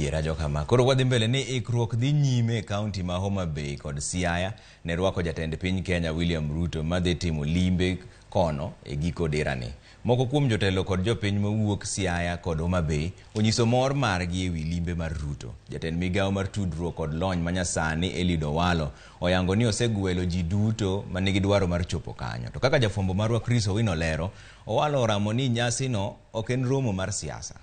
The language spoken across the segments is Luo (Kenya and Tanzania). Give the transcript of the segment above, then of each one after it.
Adiera jokama. Koro wadhi mbele ni ikruok dhi nyime e kaunti ma Homa Bay kod Siaya ne rwako jatend piny Kenya William Ruto madhi timo limbe kono e giko dirani. Moko kuom jotelo kod jopiny mowuok Siaya kod Homa Bay onyiso mor margi ewi limbe mar Ruto. Jatend migawo mar tudruok kod lony manyasani Eliud Owalo oyango ni osegwelo ji duto manigi dwaro mar chopo kanyo. To kaka jafwambo marwa Chris Owino lero, Owalo oramo ni nyasino ok en romo mar siasa.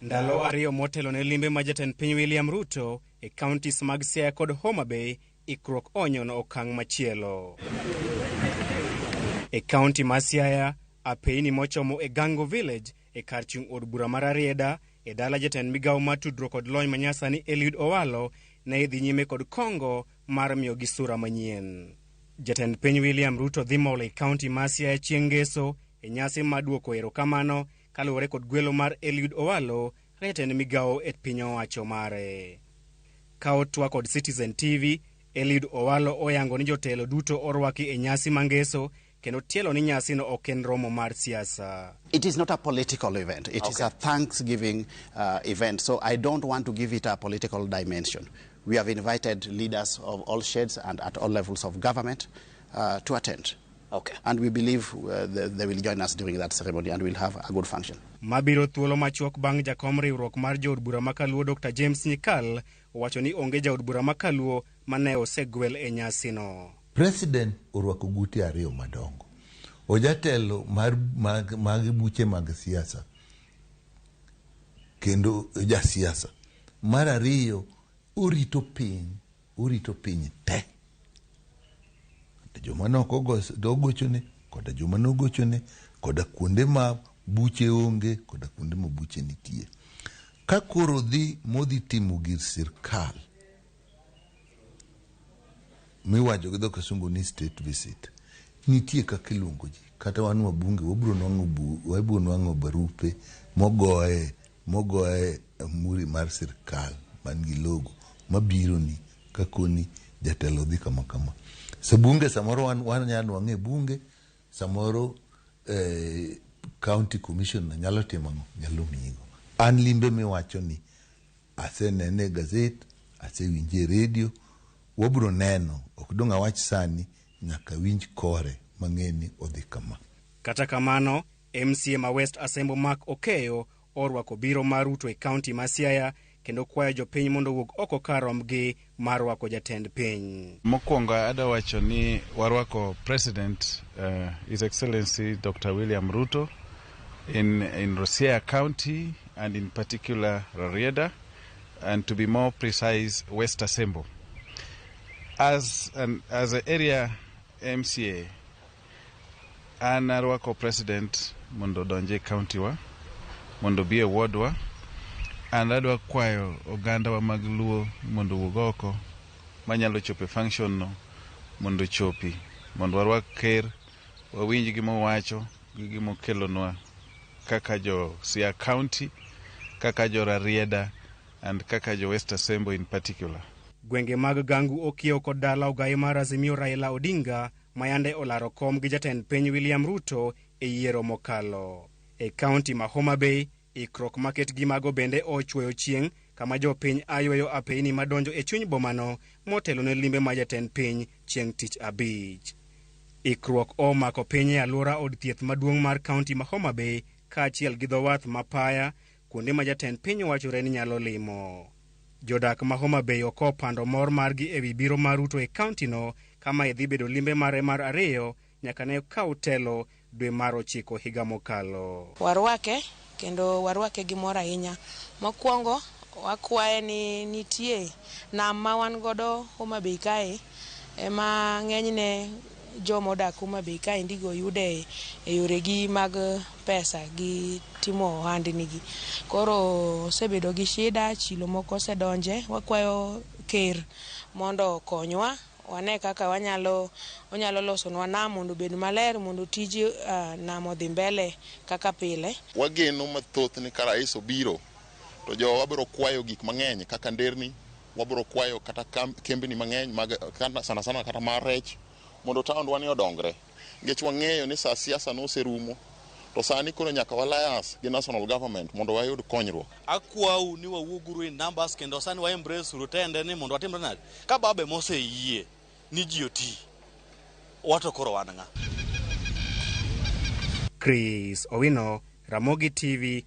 Ndalo 2 motelo ne limbe ma jatend piny William Ruto e counties mag Siaya kod Homa Bay, ikruok onyono okang' machielo. E county ma Siaya, apeyni mochomo e Gango Village e kar chung' od bura mar Rarieda e dala jatend migawo mar tudruok kod lony manyasani Eliud Owalo ne idhi nyime kod kongo mar miyogi sura manyien. Jatend piny William Ruto dhi molo e county ma Siaya chieng' ngeso e nyasi mar duoko erokamano kaluwore kod gwelo mar Eliud Owalo kaka jatend migawo e piny owacho mare. Ka otwa kod Citizen TV, Eliud Owalo oyango ni jotelo duto orwaki e nyasi mangeso kendo tielo ni nyasino ok en romo mar siasa. It is not a political event. It is a Thanksgiving event. So I don't want to give it a political dimension. We have invited leaders of all shades and at all levels of government to attend. And we believe they will join us during that ceremony and we'll have a good function. Mabiro thuolo machuok bang' jakom riwruok mar jood bura ma Kaluo Dr. James Nyikal owacho ni onge jaod bura ma Kaluo mane osegwel e nyasino. President orwako gute ariyo madongo. Ojatelo mar mag buche mag siasa kendo jasiasa. Mar ariyo orito piny, orito piny te. Joma ne ok ogochone koda joma nogochone koda kuonde ma buche onge koda kuonde ma buche nitie. Ka koro dhi modhi timo gir sirkal miwacho gi dho kisungu ni state visit, nitie kaka iluongo ji. Kata wan wabunge wabiro nwang'o barupe mogoye muri mar sirkal man gi logo mabiro ni kakoni jatelo dhi kama kama. So bunge samoro wan nyalo nwang'e bunge, samoro county commissioner nyalo timo ang'o? Nyalo miyigo. An limbe miwacho ni asenene e gazet, asewinje e redio, wabiro neno, ok dong' awach sani, nyaka winj kore mang'e ni odhi kama. Kata kamano, MCA ma West Asembo Mark Okeyo orwako biro mar Ruto e county ma Siaya kendo kwayo jopiny mondo owuog oko kar rombgi mar rwako jatend piny. Mokwongo adwa wacho ni warwako President His Excellency Dr. William Ruto in Siaya County and in particular Rarieda, and to be more precise, West Asembo. As an area MCA, an arwako President mondo odonje county wa, mondo obi e ward wa, and adwa kwayo oganda wa mag Luo mondo owuog oko manyalo chopo e function no mondo ochopi, mondo warwak ker, wawinj gima owacho gi gima okelonwa kaka jo Siaya County, kaka jo Rarieda and kaka jo West Asembo in particular. Gwenge mag Gangu okiewo kod dala ogaye mar Azimio Raila Odinga mayande olaro kom gi jatend piny William Ruto e yiero mokalo. E county ma Homa Bay, ikruok maket gi mago bende ochwoyo chieng' kama jopiny ayweyo apeyni madonjo e chuny bomano motelo ne limbe ma jatend piny chieng' tich abich. Ikruok omako piny e alwora od thieth maduong' mar county ma Homa Bay kaachiel gi dho wath ma Paya, kuonde ma jatend piny wachore ni nyalo limo. Jodak ma Homa Bay ok opando mor margi ewi biro mar Ruto e county no kama idhi bedo limbe mare mar ariyo nyaka ne okaw telo dwe mar 9 higa mokalo. Warwake kendo warwake gi mor ahinya. Mokwongo wakwaye ni nitie nam ma wan godo Homa Bay kae ema ng'enyne joma odak Homa Bay kae ndigo yude e yoregi mag pesa gi timo ohandnigi. Koro osebedo gi shida, chilo moko osedonje. Wakwayo ker mondo okonywa wane kaka onyalo losonwa nam mondo obed maler mondo tij nam odhi mbele kaka pile. Wageno mathoth ni ka rais obiro to jowa biro kwayo gik mang'eny kaka nderni, wabiro kwayo kata kembni mang'eny mag sana sana kata mar rech mondo taondwa ni odongre. Nikech wang'eyo ni sa siasa noserumo, To sani koro nyaka wa-liaise gi national government mondo wayud konyruok. Akwau ni wawuoguru in numbers kendo sani wa embrace uru tende ni mondo watimre nade ka babe moseyie ni ji oti wato koro wan ng'a. Chris Owino, Ramogi TV,